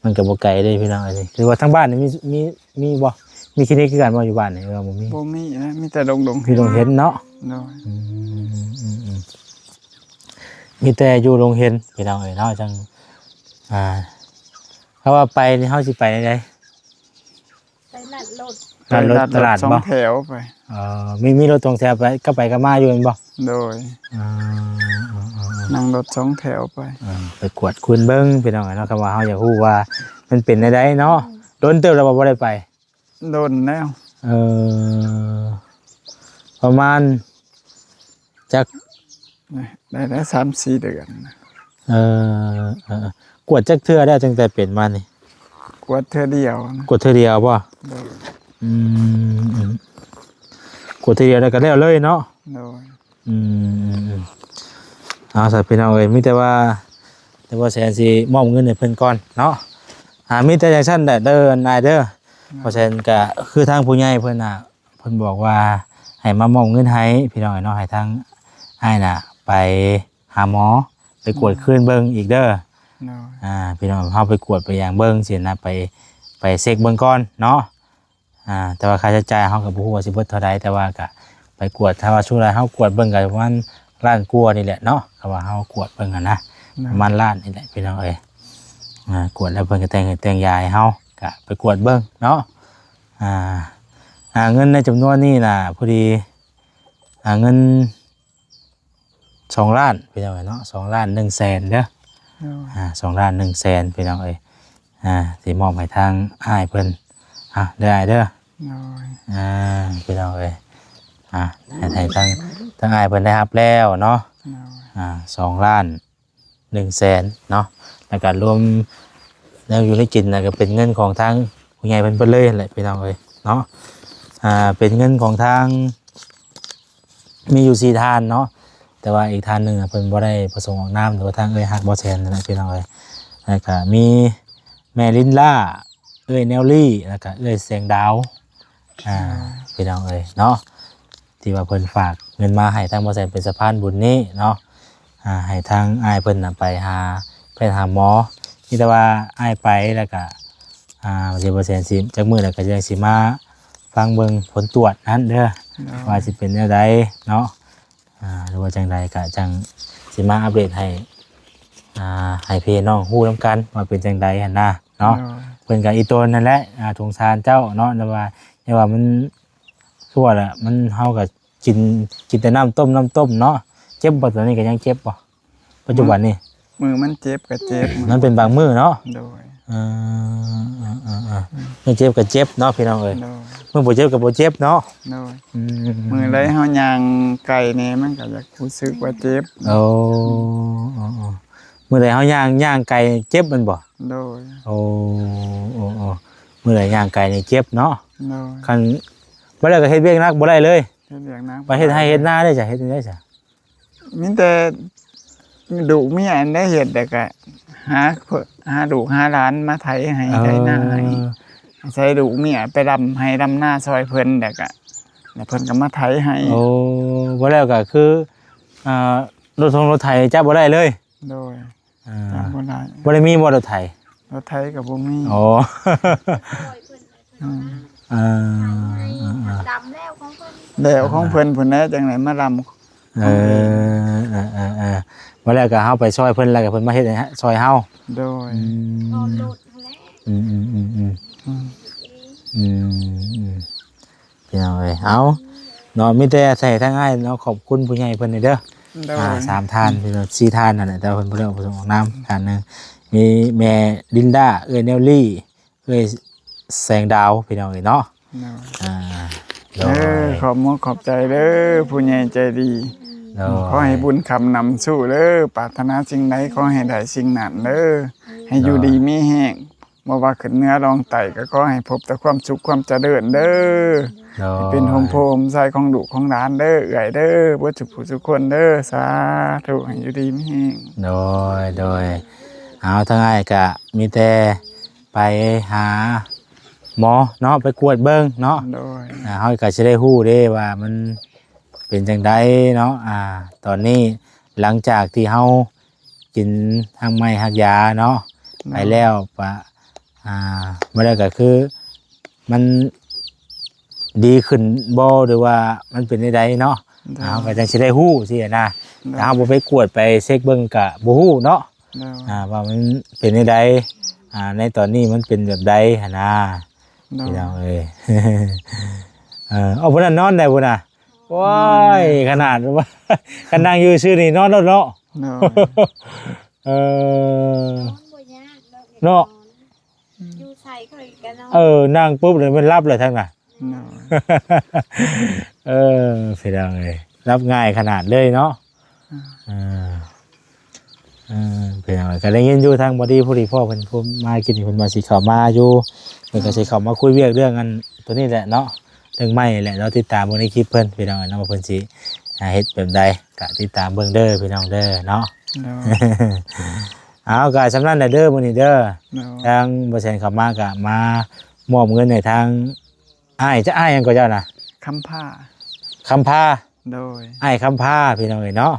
ມັນກໍບໍ່ໄກເດ້ພີ່ນ້ອງ ອັນນີ້ ຄືວ່າທາງບ້ານນີ້ມີ ມີ ມີບໍ່? ມີຄລີນິກຄືກັນບໍ່ຢູ່ບ້ານນີ້ ຫຼືວ່າບໍ່ມີ? ບໍ່ມີນະ ມີແຕ່ດົງ ດົງ ມີດົງເຫັນເນາະ ໂດຍ ອືມ ອືມ ອືມ ມີແຕ່ຢູ່ດົງເຫັນ ພີ່ນ້ອງເອີຍເນາະ ຈັ່ງ ອ່າ ເພາະວ່າໄປນີ້ເຮົາຊິໄປແນວໃດ? ໄປລັດລົດ ລັດລົດຕະຫຼາດບໍ່? ສອງແຖວໄປ ເອີ ມີ ມີລົດສອງແຖວໄປ ກັບໄປກັບມາຢູ່ແມ່ນບໍ່? ໂດຍ ອ່າ ນັ່ງລົດສອງແຖວໄປ ອ່າ ໄປກວດຄືນເບິ່ງ ພີ່ນ້ອງເນາະ ຄັນວ່າເຮົາຢາກຮູ້ວ່າມັນເປັນແນວໃດເນາະ ດົນເຕີບແລ້ວບໍ່ ບໍ່ໄດ້ໄປ? ດົນແລ້ວ ເອີ ປະມານຈັກ ໄດ້ ໄດ້ສາມສີ່ເດືອນ ເອີ ເອີ ກວດຈັກເທື່ອແລ້ວ ຕັ້ງແຕ່ເປັນມານີ້? ກວດເທື່ອດຽວນະ ກວດເທື່ອດຽວບໍ່? ໂດຍ ອືມ ອືມ ກວດເທື່ອດຽວແລ້ວກໍແລ້ວເລີຍເນາະ? ໂດຍ ອືມ ເອົາຊະພີ່ນ້ອງເອີຍ ມີແຕ່ວ່າ ແຕ່ວ່າແສນຊິມອບເງິນໃຫ້ເພິ່ນກ່ອນເນາະ ອ່າ ມີແຕ່ຈັ່ງຊັ້ນແຫຼະເດີ ນາຍເດີ ເອີ ເພາະສະນັ້ນກະຄືທາງຜູ້ໃຫຍ່ເພິ່ນນະ ເພິ່ນບອກວ່າໃຫ້ມາມອບເງິນໃຫ້ພີ່ນ້ອງເນາະ ໃຫ້ທາງອ້າຍນະໄປຫາໝໍ ໄປກວດ ອືມ ຄືນເບິ່ງອີກເດີ ໂດຍ ອ່າ ພີ່ນ້ອງ ເຮົາໄປກວດໄປຫຍັງເບິ່ງຊີ້ນະ ໄປ ໄປເຊັກເບິ່ງກ່ອນເນາະ. ອ່າ ແຕ່ວ່າຄ່າໃຊ້ຈ່າຍເຮົາກໍບໍ່ຮູ້ວ່າຊິເບິດເທົ່າໃດ ແຕ່ວ່າກໍໄປກວດ ຖ້າວ່າຊຸມເຮົາກວດເບິ່ງກໍປະມານລ້ານກວ່ານີ້ແຫຼະເນາະ ຖ້າວ່າເຮົາກວດເບິ່ງຫັ້ນນະ ປະມານລ້ານນີ້ແຫຼະພີ່ນ້ອງເອີຍ. ອ່າ ກວດແລ້ວເພິ່ນກໍແຕ່ງ ແຕ່ງຢາໃຫ້ເຮົາ ກໍໄປກວດເບິ່ງເນາະ. ອ່າ ອ່າ ເງິນໃນຈຳນວນນີ້ນະ ພໍດີ ອ່າ ເງິນ ສອງລ້ານພີ່ນ້ອງເອີຍເນາະ ສອງລ້ານໜຶ່ງແສນເດີ. ໂດຍ ອ່າ ສອງລ້ານໜຶ່ງແສນພີ່ນ້ອງເອີຍ ອ່າ ຊິມອບໃຫ້ທາງອ້າຍເພິ່ນ ອ່າ ເດີອ້າຍເດີ. ໂດຍ ອ່າ ພີ່ນ້ອງເອີຍ ອ່າ ໃຫ້ ໃຫ້ທາງ ທາງອ້າຍເພິ່ນໄດ້ຮັບແລ້ວເນາະ. ໂດຍ ອ່າ ສອງລ້ານໜຶ່ງແສນເນາະ ແລ້ວກໍລວມແນວຢູ່ໃນກິນ ແລ້ວກໍເປັນເງິນຂອງທາງຜູ້ໃຫຍ່ເພິ່ນເບິດເລີຍແຫຼະພີ່ນ້ອງເອີຍເນາະ. ອ່າ ເປັນເງິນຂອງທາງ ມີຢູ່ສີ່ທ່ານເນາະ ແຕ່ວ່າອີກທ່ານໜຶ່ງເພິ່ນບໍ່ໄດ້ປະສົງອອກນາມ ຫຼືວ່າທາງເອື້ອຍຮັກບໍ່ແຊນນັ້ນແຫຼະພີ່ນ້ອງເອີຍ. ແລ້ວກະມີແມ່ລິນລາ ເອື້ອຍແນວລີ ແລ້ວກະເອື້ອຍແສງດາວ ອ່າ ພີ່ນ້ອງເອີຍເນາະ ທີ່ວ່າເພິ່ນຝາກເງິນມາໃຫ້ທາງບໍ່ແຊນເປັນສະພານບຸນນີ້ເນາະ. ອ່າ ໃຫ້ທາງອ້າຍເພິ່ນນະໄປຫາແພດຫາໝໍ ມີແຕ່ວ່າອ້າຍໄປແລ້ວກະ ອ່າ ບໍ່ແຊນຊິຈັກມື້ແລ້ວກໍຍັງຊິມາ ຟັງເບິ່ງຜົນກວດນັ້ນເດີ ໂດຍ ວ່າຊິເປັນແນວໃດເນາະ. ອ່າ ຫຼືວ່າຈັ່ງໃດກໍຈັ່ງຊິມາອັບເດດໃຫ້ ອ່າ ໃຫ້ພີ່ນ້ອງຮູ້ນຳກັນວ່າເປັນຈັ່ງໃດຫັ້ນນະເນາະ. ໂດຍ ເພິ່ນກໍອີ່ຕົນນັ້ນແຫຼະ ອ່າ ສົງສານເຈົ້າເນາະ ແຕ່ວ່າ ແຕ່ວ່າມັນ ຄືວ່າລະ ມັນ ເຮົາກໍກິນ ກິນແຕ່ນ້ຳຕົ້ມ ນ້ຳຕົ້ມເນາະ. ເຈັບບໍ່? ຕອນນີ້ກໍຍັງເຈັບບໍ່? ປັດຈຸບັນນີ້ ມືມັນເຈັບກໍເຈັບ ມັນເປັນບາງມື້ເນາະ. ໂດຍ ເອີ ເອີ ເອີ ເອີ ອືມ ມື້ເຈັບກໍເຈັບເນາະພີ່ນ້ອງເອີຍ. ໂດຍ ມື້ບໍ່ເຈັບກໍບໍ່ເຈັບເນາະ. ໂດຍ ອືມ ມື້ໃດເຮົາຍ່າງໄກແດ່ ມັນກໍຢາກຮູ້ສຶກວ່າເຈັບ. ໂອ້ ເອີ ເອີ ມື້ໃດເຮົາຍ່າງ ຍ່າງໄກເຈັບແມ່ນບໍ່? ໂດຍ ໂອ້ ໂອ້ ໂອ້ ມື້ໃດຍ່າງໄກນີ້ເຈັບເນາະ. ໂດຍ ຄັນບໍ່ໄດ້ກໍເຮັດວຽກໜັກບໍ່ໄດ້ເລີຍ. ເຮັດວຽກໜັກ ໄປເຮັດໄຮ່ເຮັດນາໄດ້ຈ້ະ ເຮັດຈັ່ງໃດຈ້ະ? ມີແຕ່ລູກເມຍອັນໃດເຮັດ ແລ້ວກະຫາ ຫາລູກຫາຫຼານມາໄຖໃຫ້ ເອີ ໄຖນາໃຫ້ ອາໄສລູກເມຍໄປດຳໄຮ່ດຳນາຊ່ອຍເພິ່ນ ແລ້ວກະ ແລ້ວເພິ່ນກໍມາໄຖໃຫ້. ໂອ້ ບໍ່ແລ້ວກໍຄື ອ່າ ລົດທົງລົດໄຖຈັບບໍ່ໄດ້ເລີຍ. ໂດຍ ອ່າ ຈັບບໍ່ໄດ້ ບໍ່ໄດ້ມີບໍ່ລົດໄຖ? ລົດໄຖກໍບໍ່ມີ. ອໍ ອືມ ເອີ ດຳແລ້ວຂອງເພິ່ນ ແລ້ວຂອງເພິ່ນພຸ້ນແຫຼະ ຈັ່ງໄດ້ມາດຳ. ເອີ ເອີ ເອີ ເອີ ບໍ່ແລ້ວກໍເຮົາໄປຊ່ອຍເພິ່ນ ແລ້ວກໍເພິ່ນມາເຮັດໃຫ້ ຊ່ອຍເຮົາ. ໂດຍ ອືມ ອືມ ອືມ ອືມ ອືມ ອືມ ອືມ ອືມ ອືມ ພີ່ນ້ອງເອີຍ ເອົາເນາະ ມີແຕ່ໃຫ້ທາງອ້າຍເນາະ ຂອບຄຸນຜູ້ໃຫຍ່ເພິ່ນນີ້ເດີ. ໂດຍ ອ່າ ສາມທ່ານ ພີ່ນ້ອງ ສີ່ທ່ານນັ້ນແຫຼະ ແຕ່ວ່າເພິ່ນບໍ່ໄດ້ອອກປະສົງອອກນາມ ທ່ານໜຶ່ງ ມີແມ່ລິນດາ ເອື້ອຍແນວລີ ເອື້ອຍແສງດາວ ພີ່ນ້ອງເອີຍເນາະ. ໂດຍ ອ່າ ໂດຍ ເອີ ຂອບມຸກຂອບໃຈເດີ ຜູ້ໃຫຍ່ໃຈດີ. ໂດຍ ຂໍໃຫ້ບຸນຄ້ຳນຳສູ່ເດີ ປາດຖະໜາສິ່ງໃດຂໍໃຫ້ໄດ້ສິ່ງນັ້ນເດີ ໃຫ້ຢູ່ດີມີແຮງ ບໍ່ວ່າຂຶ້ນເໜືອລອງໃຕ້ ກໍຂໍໃຫ້ພົບແຕ່ຄວາມສຸກຄວາມຈະເລີນເດີ. ໂດຍ ໃຫ້ເປັນຮົ່ມໂພຮົ່ມໄຊຂອງລູກຂອງຫຼານເດີ ເອື້ອຍເດີ ເບິດທຸກຜູ້ທຸກຄົນເດີ ສາທຸ ໃຫ້ຢູ່ດີມີແຮງ. ໂດຍ ໂດຍ ເອົາ ທາງອ້າຍກະມີແຕ່ໄປຫາໝໍເນາະ ໄປກວດເບິ່ງເນາະ. ໂດຍ ອ່າ ເຮົາກະຊິໄດ້ຮູ້ເດ້ວ່າມັນເປັນຈັ່ງໃດເນາະ. ອ່າ ຕອນນີ້ຫຼັງຈາກທີ່ເຮົາ ກິນຮັກໄມ້ຮັກຢາເນາະ ໂດຍ ໄປແລ້ວປະ ອ່າ ບໍ່ໄດ້ກໍຄືມັນດີຂຶ້ນບໍ່ ຫຼືວ່າມັນເປັນແນວໃດເນາະ. ໂດຍ ເຮົາກໍຈັ່ງຊິໄດ້ຮູ້ຊີ້ນະ ໂດຍ ຖ້າເຮົາບໍ່ໄປກວດໄປເຊັກເບິ່ງກໍບໍ່ຮູ້ເນາະ. ໂດຍ ອ່າ ວ່າມັນເປັນແນວໃດ ອ່າ ໃນຕອນນີ້ມັນເປັນແບບໃດຫັ້ນນະ. ໂດຍ ພີ່ນ້ອງເອີຍ ເອີ ເອົາ ຜູ້ນັ້ນນອນໄດ້ພຸ້ນນະ. ໂອ້ຍ ຂະໜາດວ່າ ຄັນນັ່ງຢູ່ຊື່ນີ້ນອນໂລດເນາະ. ໂດຍ ເອີ ນອນບໍ່ຍາກດອກ ເນາະ ຢູ່ໃສຂ້ອຍກໍນອນ. ເອີ ນັ່ງປຸບເລີຍແມ່ນຫຼັບເລີຍທັງນະ. ໂດຍ ເອີ ພີ່ນ້ອງເອີຍ ຫຼັບງ່າຍຂະໜາດເລີຍເນາະ. ອ່າ ເອີ ເອີ ພີ່ນ້ອງເອີຍ ກໍໄດ້ຍິນຢູ່ທາງບໍດີຜູ້ທີ່ພໍ່ເພິ່ນ ຜູ້ມາກິນນີ້ ເພິ່ນວ່າຊິເຂົ້າມາຢູ່ ເພິ່ນກໍຊິເຂົ້າມາຄຸຍວຽກເລື່ອງອັນຕົວນີ້ແຫຼະເນາະ ເລື່ອງໄມ້ແຫຼະ. ເຮົາຕິດຕາມເບິ່ງໃນຄລິບເພິ່ນ ພີ່ນ້ອງເອີຍເນາະ ວ່າເພິ່ນຊິ ອ່າ ເຮັດແບບໃດ ກະຕິດຕາມເບິ່ງເດີພີ່ນ້ອງເດີເນາະ. ໂດຍ ເອົາ ກະສ່ຳນັ້ນແຫຼະເດີມື້ນີ້ເດີ. ໂດຍ ທາງບໍ່ແຊນເຂົ້າມາກະມາມອບເງິນໃຫ້ທາງອ້າຍ ຈະອ້າຍຫຍັງກໍເຈົ້ານະ? ຄຳພາ ຄຳພາ. ໂດຍ ອ້າຍຄຳພາ ພີ່ນ້ອງເອີຍເນາະ.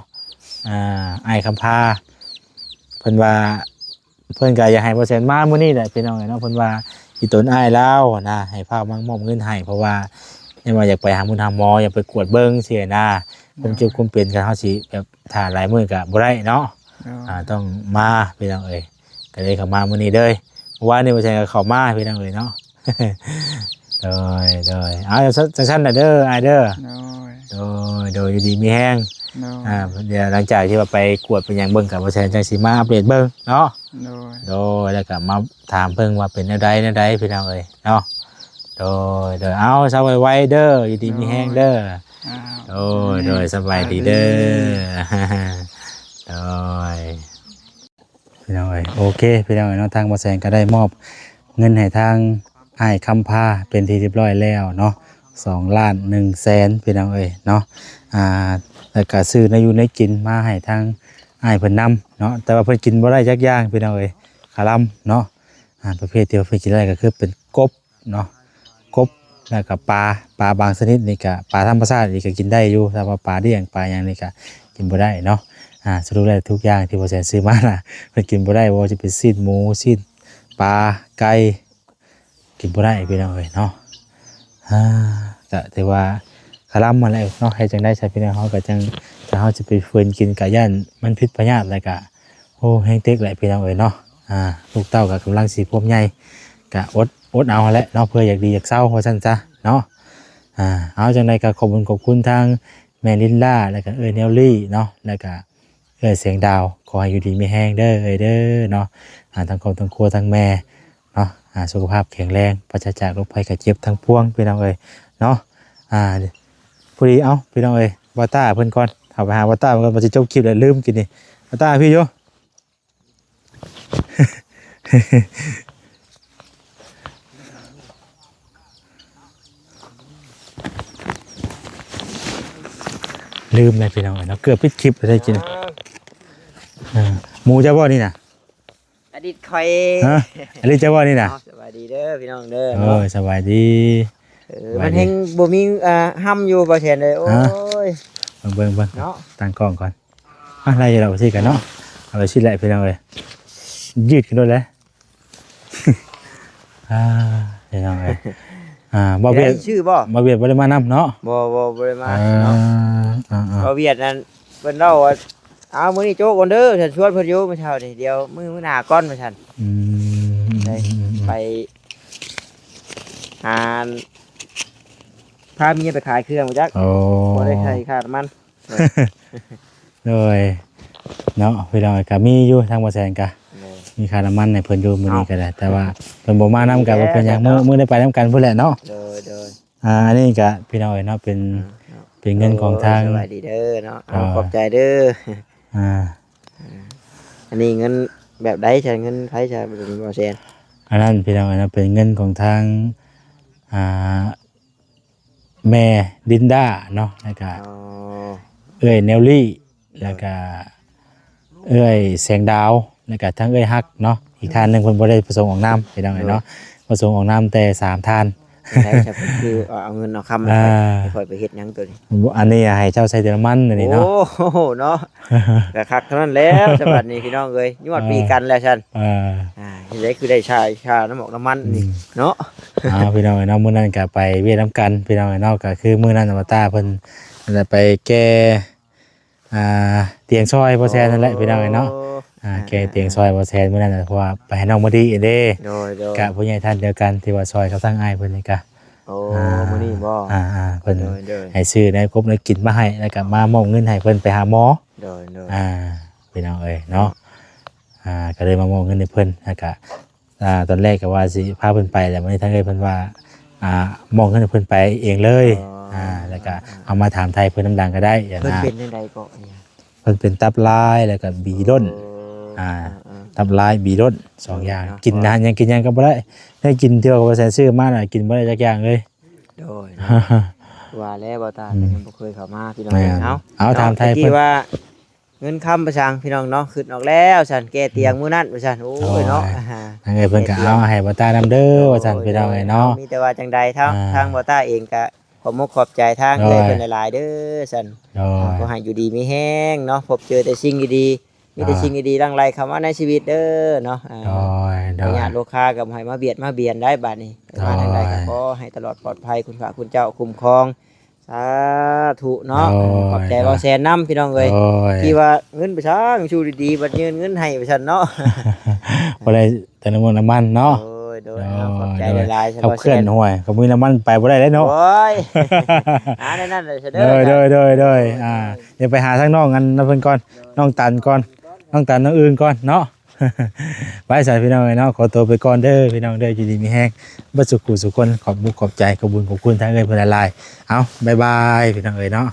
ອ່າ ອ້າຍຄຳພາ ເພິ່ນວ່າ ເພິ່ນກໍຢາກໃຫ້ບໍ່ແຊນມາມື້ນີ້ແຫຼະ ພີ່ນ້ອງເອີຍເນາະ. ເພິ່ນວ່າ ທີ່ຕົນອ້າຍລາວນະ ໃຫ້ພາມາມອບເງິນໃຫ້ ເພາະວ່າຍັງວ່າຢາກໄປຫາໝົນຫາໝໍ ຢາກໄປກວດເບິ່ງຊີ້ນະ. ຄວາມເຈັບຄວາມເປັນກໍເຮົາຊິແບບຖ້າຫຼາຍມື້ກໍບໍ່ໄດ້ເນາະ. ໂດຍ ອ່າ ຕ້ອງມາພີ່ນ້ອງເອີຍ ກໍເລີຍເຂົ້າມາມື້ນີ້ເລີຍ. ເມື່ອວານນີ້ບໍ່ແຊນກໍເຂົ້າມາພີ່ນ້ອງເອີຍເນາະ. ໂດຍ ໂດຍ ເອົາ ຈັ່ງຊັ້ນນະເດີອ້າຍເດີ. ໂດຍ ໂດຍ ຢູ່ດີມີແຮງ. ໂດຍ ອ່າ ດຽວຫຼັງຈາກທີ່ວ່າໄປກວດໄປຫຍັງເບິ່ງ ກໍບໍ່ແຊນຈັ່ງຊິມາອັບເດດເບິ່ງເນາະ. ໂດຍ ໂດຍ ແລ້ວກໍມາຖາມເບິ່ງວ່າເປັນແນວໃດແນວໃດພີ່ນ້ອງເອີຍເນາະ. ໂດຍ ໂດຍ ເອົາ ເຊົາໄວໆເດີ ຢູ່ດີມີແຮງເດີ. ໂດຍ ໂດຍ ໂດຍ ສະບາຍດີເດີ. ໂດຍ ພີ່ນ້ອງເອີຍ ໂອເຄພີ່ນ້ອງເອີຍເນາະ ທາງບໍ່ແສງກໍໄດ້ມອບເງິນໃຫ້ທາງອ້າຍຄຳພາເປັນທີ່ຮຽບຮ້ອຍແລ້ວເນາະ ສອງລ້ານໜຶ່ງແສນພີ່ນ້ອງເອີຍເນາະ. ອ່າ ແລ້ວກໍຊື້ແນວຢູ່ແນວກິນມາໃຫ້ທາງອ້າຍເພິ່ນນຳເນາະ ແຕ່ວ່າເພິ່ນກິນບໍ່ໄດ້ຈັກຢ່າງພີ່ນ້ອງເອີຍ ຄາລຳເນາະ. ອ່າ ປະເພດທີ່ວ່າເພິ່ນກິນໄດ້ກໍຄືເປັນກົບ ເນາະ ກົບ ແລ້ວກໍປາ ປາບາງຊະນິດນີ້ກໍ ປາທຳມະຊາດນີ້ກໍກິນໄດ້ຢູ່ ແຕ່ວ່າປາດ້ຽງ ປາຫຍັງນີ້ກໍກິນບໍ່ໄດ້ເນາະ. ອ່າ ສະຫຼຸບແລ້ວທຸກຢ່າງທີ່ບໍ່ແສນຊື້ມານະ ເພິ່ນກິນບໍ່ໄດ້ ບໍ່ວ່າຈະເປັນຊີ້ນໝູ ຊີ້ນປາ ໄກ່ ກິນບໍ່ໄດ້ພີ່ນ້ອງເອີຍເນາະ. ອ່າ ກໍຖືວ່າຄາລຳຫັ້ນແຫຼະເນາະ ເຮັດຈັ່ງໃດຊະພີ່ນ້ອງ ເຮົາກໍຈັ່ງ ຖ້າເຮົາຈະໄປຝືນກິນກໍຢ້ານມັນຜິດພະຍາດ ແລ້ວກໍ ໂອ້ ແຮງເຕັກແຫຼະພີ່ນ້ອງເອີຍເນາະ. ອ່າ ລູກເຕົ້າກໍກຳລັງຊິພວມໃຫຍ່ ກະອົດ ອົດເອົາຫັ້ນແຫຼະເນາະ ເພື່ອຢາກດີຢາກເຊົາວ່າຊັ້ນຊະເນາະ. ອ່າ ເອົາ ຈັ່ງໃດກໍຂອບຄຸນ ຂອບຄຸນທາງແມ່ລິນລາ ແລ້ວກະເອື້ອຍແນວລີເນາະ ແລ້ວກະເອື້ອຍແສງດາວ ຂໍໃຫ້ຢູ່ດີມີແຮງເດີເອື້ອຍເດີເນາະ. ອ່າ ທັງຄອບທັງຄົວ ທັງແມ່ ເນາະ ອ່າ ສຸຂະພາບແຂງແຮງ ປາສະຈາກໂລກໄພໄຂ້ເຈັບທັງປວງ ພີ່ນ້ອງເອີຍເນາະ. ອ່າ ພໍດີ ເອົ້າ ພີ່ນ້ອງເອີຍ ບ່າວຕ້າເພິ່ນກ່ອນ ເຂົ້າໄປຫາບ່າວຕ້າເພິ່ນກ່ອນ ວ່າຊິຈົບຄລິບແລ້ວລືມກິນນີ້ ບ່າວຕ້າ ພີ່ຢູ່ ລືມແລ້ວ ພີ່ນ້ອງເອີຍເນາະ ເກືອບປິດຄລິບແລ້ວໄດ້ກິນ. ເອີ ໝູເຈົ້າບໍ່ນີ້ນະ? ອະດິດຂ້ອຍ ຮະ ອະດິດເຈົ້າບໍ່ນີ້ນະ? ເອົາ ສະບາຍດີເດີພີ່ນ້ອງເດີ ໂອ້ຍ ເນາະ ສະບາຍດີ. ເອີ ສະບາຍດີ ມັນແຮງບໍ່ມີ ອ່າ ຮ່ຳຢູ່ບໍ່ແຊນເດີ ໂອ້ຍ ເບິ່ງໆໆ ເນາະ ຕັ້ງກ້ອງກ່ອນ. ອ່ະ ໄດ້ຢູ່ດອກ ຊິກັນເນາະ ເອົາໄປຊິແຫຼະ ພີ່ນ້ອງເອີຍ ຍືດຂຶ້ນໂລດແຫຼະ. ອ່າ ພີ່ນ້ອງເອີຍ ອ່າ ບໍ່ວຽດ ຊິຊື້ບໍ່? ບໍ່ວຽດບໍ່ໄດ້ມານຳເນາະ? ບໍ່ ບໍ່ ບໍ່ໄດ້ມາເນາະ. ອ່າ ອ່າໆ ບໍ່ວຽດນັ້ນ ເພິ່ນເວົ້າວ່າ ເອົາ ມື້ນີ້ໂຈະກ່ອນເດີ ທ່ານຊວນເພິ່ນຢູ່ມື້ເຊົ້ານີ້ ດຽວມື້ ມື້ໜ້າກ່ອນວ່າຊັ້ນ. ອືມ ໄດ້ ອືມໆໆ ໄປຫາ ພາເມຍໄປຂາຍເຄື່ອງບໍ່ຈັກ. ໂອ້ ບໍ່ໄດ້ໃຊ້ຄ່ານ້ຳມັນ. ໂດຍ ເນາະ ພີ່ນ້ອງ ກໍມີຢູ່ທາງບໍ່ແສນກະ ໂດຍ ມີຄ່ານ້ຳມັນໃຫ້ເພິ່ນຢູ່ມື້ນີ້ກໍໄດ້ ອ່າ ແຕ່ວ່າເພິ່ນບໍ່ມານຳກໍບໍ່ເປັນຫຍັງ ມື້ ມື້ໄດ້ໄປນຳກັນພຸ້ນແຫຼະເນາະ. ໂດຍ ໂດຍ ອ່າ ອັນນີ້ກະພີ່ນ້ອງເອີຍເນາະ ເປັນ ເປັນເງິນຂອງທາງ ໂອ້ ສະບາຍດີເດີເນາະ ເອົາ ເອີ ຂອບໃຈເດີ. ອ່າ ອັນນີ້ເງິນແບບໃດຊະ? ເງິນໃຜຊະ ບໍ່ແຊນ? ອັນນັ້ນພີ່ນ້ອງເອີຍເນາະ ເປັນເງິນຂອງທາງ ອ່າ ແມ່ລິນດາເນາະ ແລ້ວກະ ອໍ ເອື້ອຍແນວລີ ແລ້ວກະເອື້ອຍແສງດາວ ແລ້ວກະທັງເອື້ອຍຮັກເນາະ ອີກທ່ານໜຶ່ງເພິ່ນບໍ່ໄດ້ປະສົງອອກນາມ ພີ່ນ້ອງເອີຍເນາະ ໂດຍ ປະສົງອອກນາມແຕ່ສາມທ່ານ. ຈັ່ງໃດຊະ ເພິ່ນຄືເອົາເງິນເອົາຄຳ ອ່າ ໃຫ້ຂ້ອຍໄປເຮັດຫຍັງໂຕນີ້? ອັນນີ້ໃຫ້ເຈົ້າໃສ່ເຕີມນ້ຳມັນອັນນີ້ເນາະ. ໂອ້ໂຫເນາະ ກະຄັກເທົ່ານັ້ນແລ້ວສະບັດນີ້ ພີ່ນ້ອງເອີຍ ຍອດ ເອີ ປີກັນແລ້ວຊັ້ນ. ເອີ ອ່າ ເຮັດໃດຄືໄດ້ໃຊ້ຄ່ານ້ຳໝອກນ້ຳມັນນີ້ ອືມ ເນາະ. ເອົາ ພີ່ນ້ອງເອີຍເນາະ ມື້ນັ້ນກະໄປວຽກນຳກັນ ພີ່ນ້ອງເອີຍເນາະ ກະຄືມື້ນັ້ນອະວະຕາເພິ່ນໄດ້ໄປແກ່ ອ່າ ຕຽງຊ່ອຍບໍ່ແຊນນັ້ນແຫຼະ ໂອ້ ພີ່ນ້ອງເອີຍເນາະ. ອ່າ ອ່າ ແກ່ຕຽງຊ່ອຍບໍ່ແຊນມື້ນັ້ນນະ ເພາະວ່າໄປໃຫ້ນ້ອງມະລິເດ້ ໂດຍໆ ກະຜູ້ໃຫຍ່ທ່ານດຽວກັນທີ່ວ່າຊ່ອຍກັບທາງອ້າຍເພິ່ນນີ້ກະ ໂອ້ ອ່າ ມື້ນີ້ບໍ່? ອ່າໆ ເພິ່ນ ໂດຍໆ ໃຫ້ຊື້ແນວກົບແນວກິນມາໃຫ້ ແລ້ວກະມາມອບເງິນໃຫ້ເພິ່ນໄປຫາໝໍ ໂດຍໆ ອ່າ ພີ່ນ້ອງເອີຍເນາະ ອ່າ ກະເລີຍມາມອບເງິນໃຫ້ເພິ່ນ ແລ້ວກະ ອ່າ ຕອນແລກກໍວ່າຊິພາເພິ່ນໄປ ແລ້ວມື້ນີ້ທາງເອື້ອຍເພິ່ນວ່າ ອ່າ ມອບເງິນໃຫ້ເພິ່ນໄປເອງເລີຍ ອໍ ອ່າ ແລ້ວກໍ ອ່າ ເອົາມາຖາມໄທເພິ່ນນຳຫຼັງກໍໄດ້ ເພິ່ນນະ ເປັນຈັ່ງໃດເກາະ? ເພິ່ນເປັນຕັບລາຍ ແລ້ວກໍບີລົ້ນ ໂອ້ ອ່າ ອ່າໆ ຕັບລາຍ ບີລົ້ນ ສອງຢ່າງ ເນາະ ກິນອາຫານຫຍັງກິນຫຍັງກໍບໍ່ໄດ້ ໄດ້ກິນທີ່ວ່າບໍ່ແຊນຊື້ມານະ ກິນບໍ່ໄດ້ຈັກຢ່າງເລີຍ. ໂດຍ ວ່າແລ້ວບໍ່ຕາ ອືມ ກໍຍັງບໍ່ເຄີຍເຂົ້າມາ ພີ່ນ້ອງ ແມ່ນ ເອົາ ເອົາ ເນາະ ຖາມໄທເພິ່ນ ທີ່ວ່າ ເງິນຄຳປະສັງ ພີ່ນ້ອງເນາະ ຄຶດອອກແລ້ວຊັ້ນ ແກ່ຕຽງ ອືມ ມື້ນັ້ນວ່າຊັ້ນ ໂອ້ຍເນາະ ໂອ້ຍ ທາງເອື້ອຍເພິ່ນກໍເອົາໃຫ້ບໍ່ຕານຳເດີ ໂດຍ ວ່າຊັ້ນ ໂດຍ ພີ່ນ້ອງເອີຍເນາະ ມີແຕ່ວ່າຈັ່ງໃດ ທາງ ອ່າ ທາງບໍ່ຕາເອງກໍຂອບມຸກຂອບໃຈທາງ ໂດຍ ເອື້ອຍເພິ່ນຫຼາຍໆເດີຊັ້ນ ໂດຍ ຂໍໃຫ້ຢູ່ດີມີແຮງເນາະ ພົບເຈີແຕ່ສິ່ງດີໆ ມີແຕ່ ອ່າ ສິ່ງດີໆຫຼັ່ງໄຫຼເຂົ້າມາໃນຊີວິດເດີເນາະ ອ່າ ໂດຍ ໂດຍ ຍາດລູກຄ້າກໍບໍ່ໃຫ້ມາບຽດມາບຽນໄດ້ບາດນີ້ ມາທາງໃດກໍ ໂດຍ ຂໍໃຫ້ຕະຫຼອດປອດໄພ ຄຸນພະຄຸນເຈົ້າຄຸ້ມຄອງ ສາທຸເນາະ ໂດຍ ຂອບໃຈ ໂດຍ ເວົ້າແຊນນຳ ພີ່ນ້ອງເອີຍ ໂດຍ ທີ່ວ່າເງິນໄປຊ່າງ ຢູ່ດີໆ ບັດຍື່ນເງິນໃຫ້ວ່າຊັ້ນເນາະ ບໍ່ໄດ້ ແຕ່ນ້ຳມັນນ້ຳມັນເນາະ ໂດຍ ໂດຍ ໂດຍ ຂອບໃຈຫຼາຍໆ ເຈົ້າເຄື່ອນຫ້ວຍ ກໍມີນ້ຳມັນໄປບໍ່ໄດ້ເດ້ເນາະ ໂອ້ຍ ຫາໃນນັ້ນເລີຍເດີ ໂດຍ ໂດຍ ໂດຍ ໂດຍ ອ່າ ດຽວໄປຫາທາງນ້ອງອັນນັ້ນເພິ່ນກ່ອນ ນ້ອງຕັນກ່ອນ ນ້ອງຕັນ ນ້ອງອື່ນກ່ອນເນາະ ໄປຊະພີ່ນ້ອງເອີຍເນາະ ຂໍຕົວໄປກ່ອນເດີພີ່ນ້ອງເດີ ຢູ່ດີມີແຮງເບິດສູ່ຜູ້ສູ່ຄົນ ຂອບມຸກຂອບໃຈ ຂອບບຸນຂອບຄຸນທາງເອື້ອຍເພິ່ນຫຼາຍໆ ເອົ້າ ບາຍບາຍ ພີ່ນ້ອງເອີຍເນາະ.